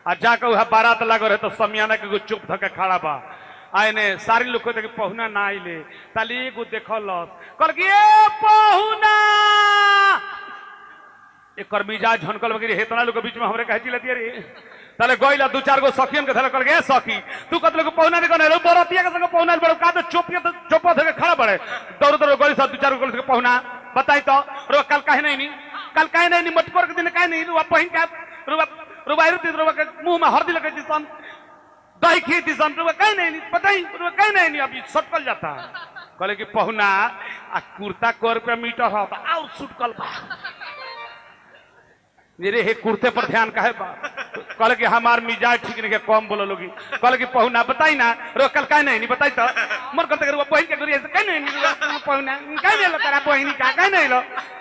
आ जाके वह बारात लागल रहे तो समियाना के चुप धके खड़ा बा आने सारी लोग कहते कि पहुना ना आइले ताली एगो देखलस कहल कि ए पहुना एकर मिजाज झनकल बगैर हेतना लोग के बीच में हमरे कहे चिल्लतिया रे। ताले गइला दू चार गो सखियन के धरे कहल ए सखी तू कत लोग पहुना देखन रे बरतिया के संग पहुना बड़ का तो चोपिया तो चोपा धके खड़ा बड़े दौड़ दौड़ गइल सब दू चार गो के पहुना बताई तो रो कल काहे नहीं नी कल काहे नहीं नी मटकोर के दिन काहे नहीं रुआ पहिन के रुआ रुआ रुआ रुआ के मुंह में हरदी लगे दिसन दही खी दिसन रुआ काहे नहीं नी बताई रुआ काहे नहीं नी अभी सटकल जाता। कहले कि पहुना आ कुर्ता को रुपया मीटर हो और सुटकल बा मेरे हे कुर्ते पर ध्यान काहे बा। कहले कि हमार मिजाज ठीक नहीं है कम बोलो लोगी। कहले कि पहुना बताई ना रो कल काहे नहीं नी बताई तो मन करते रुआ बहिन के गुरिया से काहे नहीं नी पहुना काहे नहीं लो तारा बहिनी का काहे नहीं लो।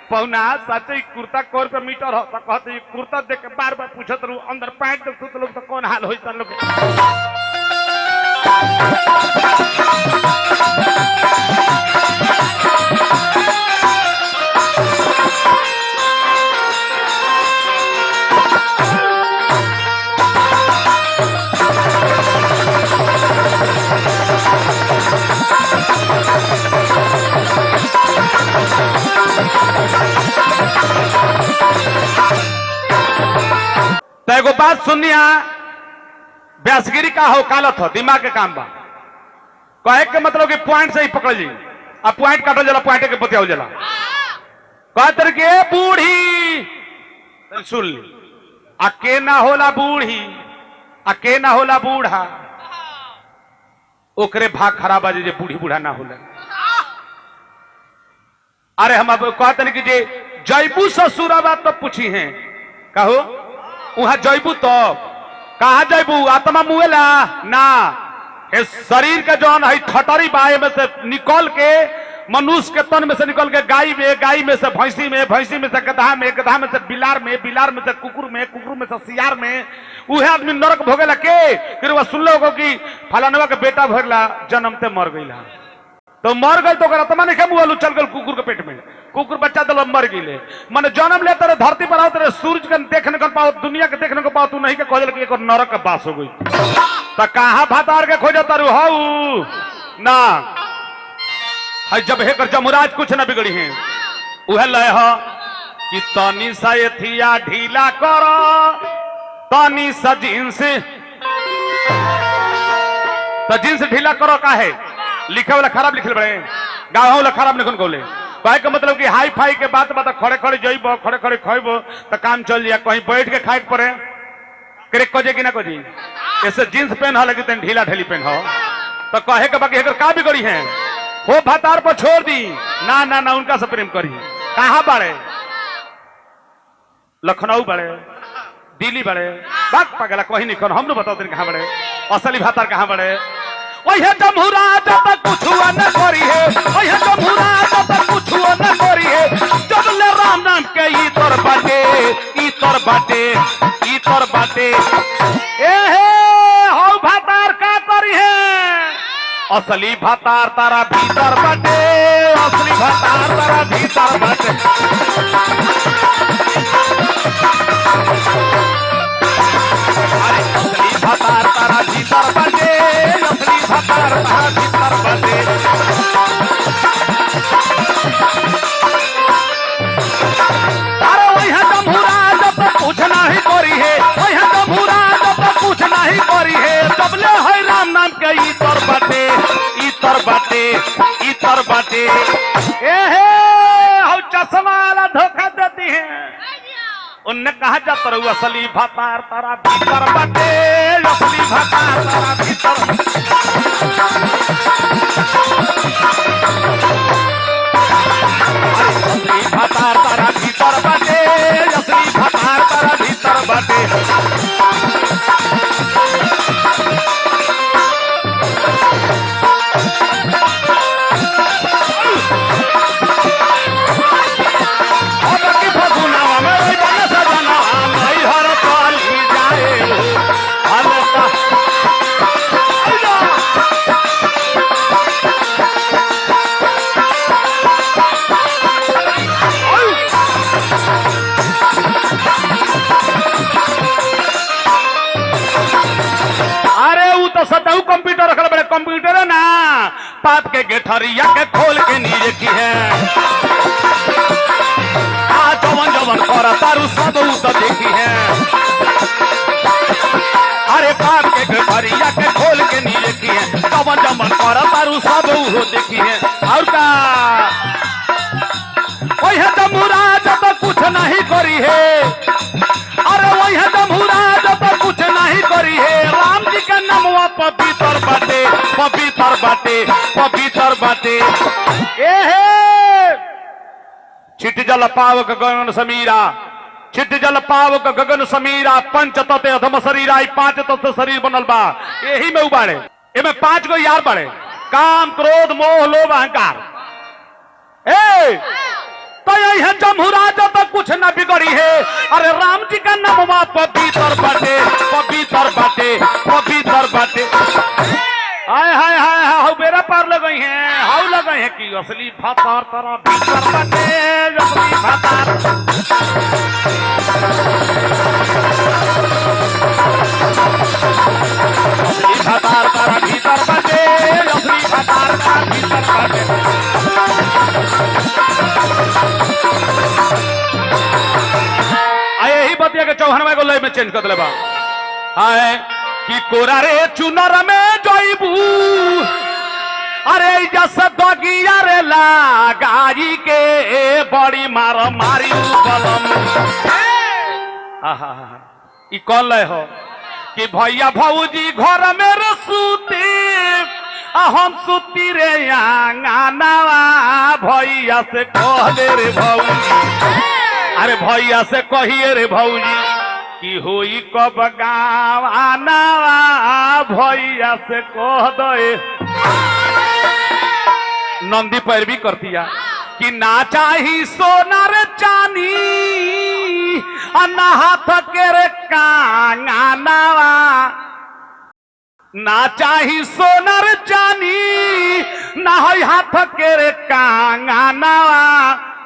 पहुना सच ही कुर्ता कौ रुपया मीटर हो तो कहते ई कुर्ता देख के बार बार पूछत रहू अंदर पैंट देख सुत लोग तो कौन हाल होई तन लोग के। तो एगो बात सुनिया, व्यासगिरी का हो कालत हो दिमाग के काम बा। कहे के मतलब कि पॉइंट से ही पकड़ ली, अब पॉइंट काटल जाला, पॉइंट के बतियावल जाला। कहते कि ए बूढ़ी तनी सुन ली, आ के ना होला बूढ़ी, आ के ना होला बूढ़ा, ओकरे भाग खराब आ जे बूढ़ी बूढ़ा ना होला। अरे हम अब कहते कि जे जयबू ससुराबा तो पूछी हैं, कहो वहां जयबू तो कहा जयबू, आत्मा मुएला ना, ये शरीर के जौन है ठटरी बा में से निकल के मनुष्य के तन में से निकल के गाय में, गाय में से भैंसी में, भैंसी में से गधा में, गधा में से बिलार में, बिलार में से कुकुर में, कुकुर में से सियार में, उहे आदमी नरक भोगेला के। फिर वह सुन लो कि फलानवा के बेटा भरला जन्मते मर गई, तो मर गई तो ओकर आत्मा नहीं मुआलू चल गल कुकुर के पेट में, कुकुर बच्चा दिल मर गई। माने जन्म लेते रहे धरती पर आओ तेरे सूरज के देखने को पाओ, दुनिया के देखने को पाओ, तू नहीं के खोजल कि एक नरक के बास हो गई। तो कहा भातार के खोज तारू हऊ ना है, जब हेकर जमुराज कुछ ना बिगड़ी है। उहे लय ह कि तनी सा एथिया ढीला कर, तनी सा जींस, तो जींस ढीला करो काहे, लिखे वाला खराब लिखल बड़े, गाँव वाला खराब निकल गोले। कहे के मतलब कि हाई फाई के बात बात खड़े खड़े जइबो, खड़े खड़े खइबो तो काम चल जाए, कहीं बैठ के खाए के पड़े करे कजे कि ना कजी। ऐसे जींस पहन हो लेकिन तनी ढीला ढीली पहन हो, तो कहे के बाकी एकर का बिगड़ी है, हो भातार पर छोड़ दी ना ना ना उनका से प्रेम करी। कहाँ बाड़े, लखनऊ बाड़े, दिल्ली बाड़े, बाग पगला कहीं नहीं कौन हम बताओ कहाँ बाड़े, असली भातार कहाँ बाड़े। ओहे जमहुरा जब तक कुछुआ न करी है, ओहे जमहुरा जब तक कुछुआ न करी है, जब ले राम नाम के ई तोर बाटे, ई तोर बाटे, ई तोर बाटे। ए हे हौ भातार का करी है, असली भातार तारा भीतर बाटे, असली भातार तारा भीतर बाटे। अरे असली भातार तारा भीतर बाटे, असली भातार तारा भीतर बाटे। अरे वही जमहुरा जब तक कुछ नहीं करी है, वही जमहुरा जब तक कुछ नहीं करी है, तब ले है राम नाम के ई तर बाटे, ई तर बाटे, ई तर बाटे। ए हे हौ चश्मा वाला धोखा देती है, उनने कहा जाता रहू असली भातार तारा भीतर बाटे, असली भातार तारा भीतर। असली भातार तारा भीतर बाटे, असली भातार तारा भीतर बाटे। अब की फगुनवा में ओई बन सजना, नैहर चली जाए हलता। अरे उ तो सतहु कंप्यूटर रखल बड़े, कंप्यूटर है ना पाप के गेठरिया के खोल के नीरे की है, आ जवन जवन कर तारू सब उ तो देखी है। अरे पाप के गेठरिया के खोल के नीरे की है, जवन जवन कर तारू सब उ देखी है। और का ओहे जमुरा जब कुछ नहीं करी है, अरे वही जमहुरा जब कुछ नहीं करी है, राम जी के नामवा पवित्र बाटे, पवित्र बाटे, पवित्र बाटे। ए हे छिट जल पावक गगन समीरा, छिट जल पावक गगन समीरा, पंच तते अधम शरीरा, ई पांच तत्व शरीर बनल बा, एही में उबाड़े, एमे पांच गो यार बाड़े, काम क्रोध मोह लोभ अहंकार। ए तो यही जमहुराज तो कुछ न बिगड़ी है। अरे राम जी का नामवा पवित्र बाटे, पवित्र बाटे, पवित्र बाटे। हाय हाय हाय हाय, हाउ बेरा पार लगई है, हाउ लगई है कि असली भातार तारा भीतर बाटे, असली भातार। असली भातार तारा भीतर बाटे, असली भातार तारा भीतर बाटे। आ यही बतिया के 54वां को लय में चेंज कर दिले बा। हाय कि कोरा रे चुनर में जइबू, अरे जस दगिया रे लगाई के बड़ी मार मारी बलम। आहा, ई कौन लय हो कि भैया भौजी घर में रे सूती, आ हम सूती रे आंगनावा, भैया से कह दे रे भौजी, अरे भैया से कहिए रे भौजी कि होई कब गावानावा, भैया से कह दे। नंदी पैरवी करतिया कि ना चाही सोना रे चानी, आ ना हाथ के रे कांगानावा, ना चाही सोना रे चानी, ना हई हाथ के रे कांगानावा,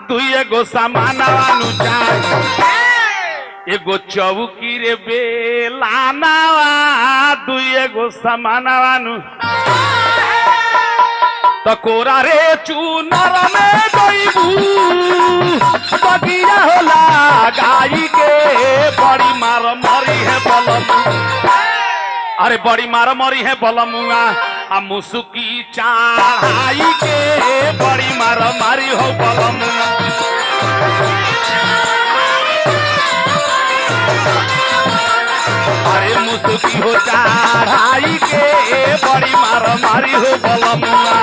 दुई एगो सामानवा नु चाही, एगो चौकी रे बेलानावा, दुई एगो सामानवा नु। त कोरा रे चुनर में जइबू, बगिया होला गाई के बड़ी मार मरी है बलम, अरे बड़ी मार मरी है बलमुआ, आ मुसुकी चढ़ाई के बड़ी मार मारी हो बलमुआ। अरे मुसुकी हो चढ़ाई के बड़ी मार मारी हो बलमुआ।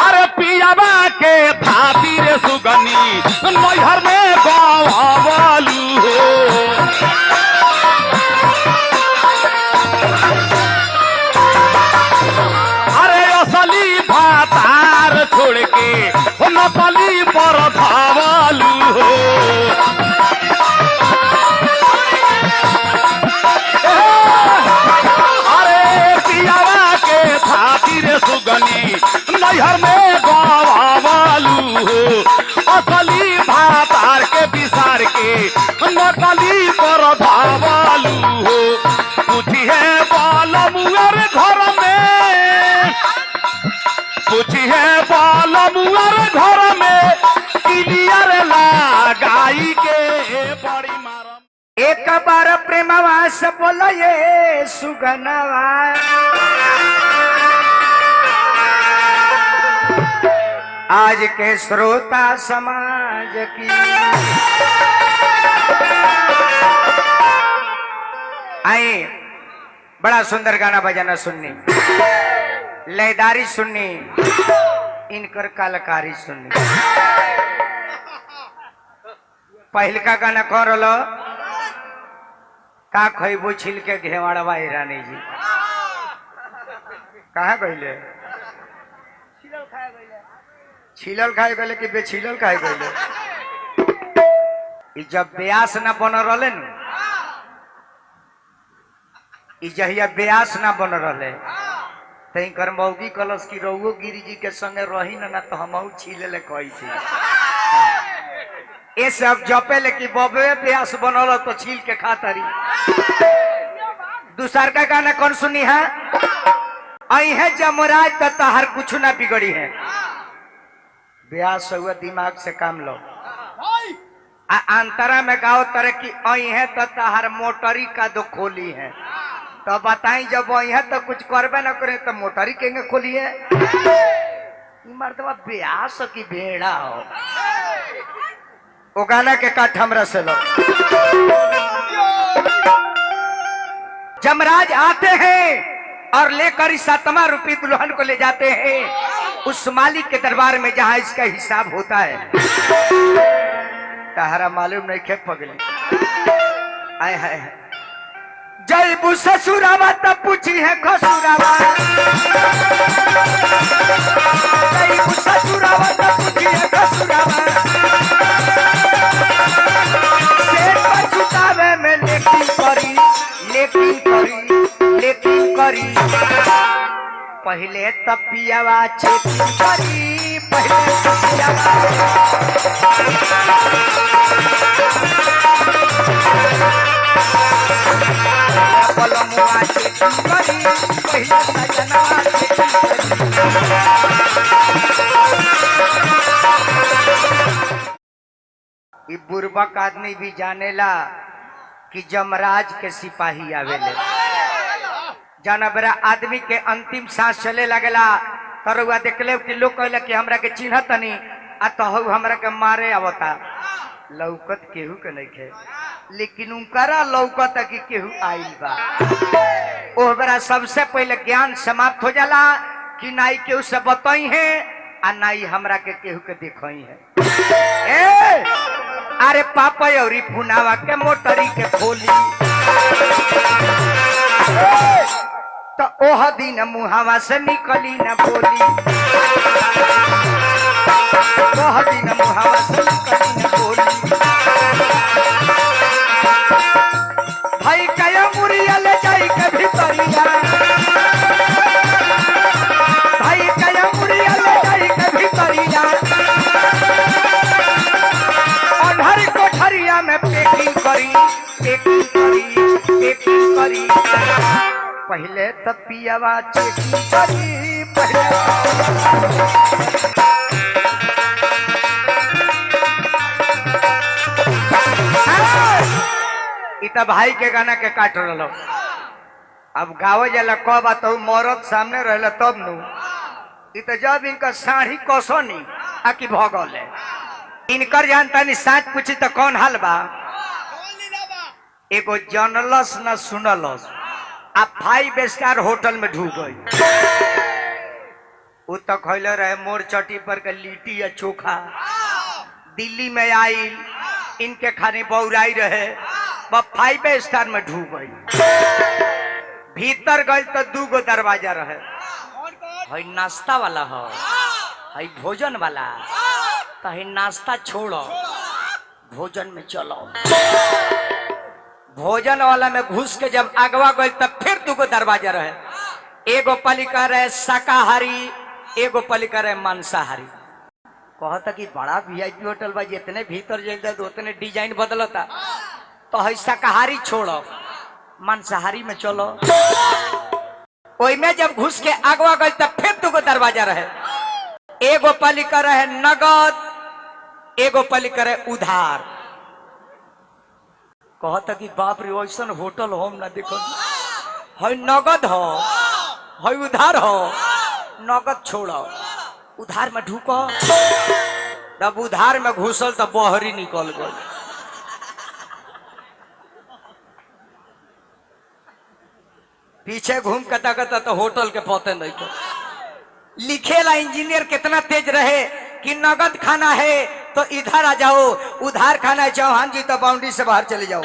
अरे पियाबा के थाती रे सुगनी नैहर में गवालू हो, अरे असली भातार छोड़ के नकली पर धावालू हो। अरे पियावा के थाती रे सुगनी नैहर में गवालू हो, असली भातार के बिसार के नकली पर धावालू हो। पूछी है बालमुअर घर में, पूछी है बालमुअर घर में क्लियर लगाई के बड़ी मार। एक बार प्रेमवा से बोलिए सुगनवा, आज के श्रोता समाज की आई बड़ा सुंदर गाना बजाना सुननी, लयदारी सुननी, इनकर कलाकारी सुननी। पहल का गाना कौन रलो? का खैबू छिल के घेवाड़वा रानी जी कहाँ गईले? छिलल खाए गईले कि बेछिलल खाए गईले? ई जब ब्यास ना बन रहे न, ई जहिया ब्यास ना बन रहे तई कर मौगी कलश की रउओ गिरी जी के संगे रही ना, ना तो हमहू छीले ले कही थी। ये सब जपे ले कि बबे प्यास बनल तो छील के खा तरी। दूसर का गाना कौन सुनी है? आई है जमराज त तहर कुछ ना बिगड़ी है। ब्यास हुआ दिमाग से काम लो। आ अंतरा में गाओ तरह की आई है तो तहर मोटरी का दो खोली है। तो बताई जब आई है तो कुछ करबे ना करे तो मोटरी केंगे खोली है? ई मर्दवा ब्यास की भेड़ा हो। ओ गाना के काठ हमरा से लो। जमराज आते हैं और लेकर इस आत्मा रूपी दुल्हन को ले जाते हैं उस मालिक के दरबार में जहां इसका हिसाब होता है। तहरा मालूम नहीं खे पगली। आय हाय हाय। जयबू ससुरावा तब पूछी है घसुरावा, जयबू ससुरावा तब पूछी है घसुरावा, सेठ पर सुतावे में लेकिन करी, लेकिन करी, लेकिन करी, पहले तपियावा चेकिंग करी, पहले तपियावा। पलमुआ चेकिंग करी, पहले सजनवा चेकिंग करी। ई बुर्बक आदमी भी जानेला कि जमराज के सिपाही आवेले। जाना बेरा आदमी के अंतिम सांस चले लगेला तरुआ देखले कि लोग कहले कि हमरा के चिन्हतनी आ तहु हमरा के मारे आवता। लौकत केहू के नइखे, लेकिन उनकरा लौकत कि केहू आइल बा। ओह बेरा सबसे पहले ज्ञान समाप्त हो जाला कि नाई केहू से बतई है आ नाई हमरा के केहू के देखई है। ए अरे पापा औरी फुनावा के मोटरी के खोली तो ओह दिन मुहावा से निकली न बोली, ओह दिन मुहावा से निकली न बोली। भाई कया मुरिया ले जाई के भीतरिया, भाई कया मुरिया ले जाई के भीतरिया, अनहर कोठरिया में पैकिंग करी, पैकिंग करी, पैकिंग करी, पहले तपियावा चेकिंग करी, पहले। इ त भाई के गाना के काट रहो। अब गावे जाला कब आ तो मरद सामने रहला तब नु। इ त जब इनकर साड़ी कसनी आ कि भगल है। इनकर जानता नहीं साँच पूछी तो कौन हाल बा। एगो जनलस न सुनलस आ 5 स्टार होटल में ढूक गई। उ तो खैले रहे मोर चटी पर के लिट्टी या चोखा। दिल्ली में आई इनके खाने बौराई रहे, वह 5 स्टार में ढूक गई। भीतर गई तो 2 गो दरवाजा रहे, हई नाश्ता वाला हो, हई भोजन वाला। तो हई नाश्ता छोड़ो भोजन में चलो। भोजन वाला में घुस के जब अगवा गई तब फिर 2 गो दरवाजा रहे, एगो पलिका रहे शाकाहारी, एगो पलिका रहे मांसाहारी। कहता कि बड़ा वीआईपी होटल बा, जितने भीतर जाइल तो उतने डिजाइन बदलता। तो हई शाकाहारी छोड़ो मांसाहारी में चलो। ओइमे जब घुस के अगवा गई तब फिर 2 गो दरवाजा रहे, एगो पलिका रहे नगद, एगो पलिका रहे उधार। कहता कि बाप रे ऐसन होटल हम ना देखो, हई नगद हो हई उधार हो, नगद छोड़ो उधार में ढूको। तब उधार में घुसल तब बहरी निकल गई। पीछे घूम के ताकत तो होटल के पते नहीं को। लिखेला इंजीनियर कितना तेज रहे कि नगद खाना है तो इधर आ जाओ, उधार खाना है चौहान जी तो बाउंड्री से बाहर चले जाओ।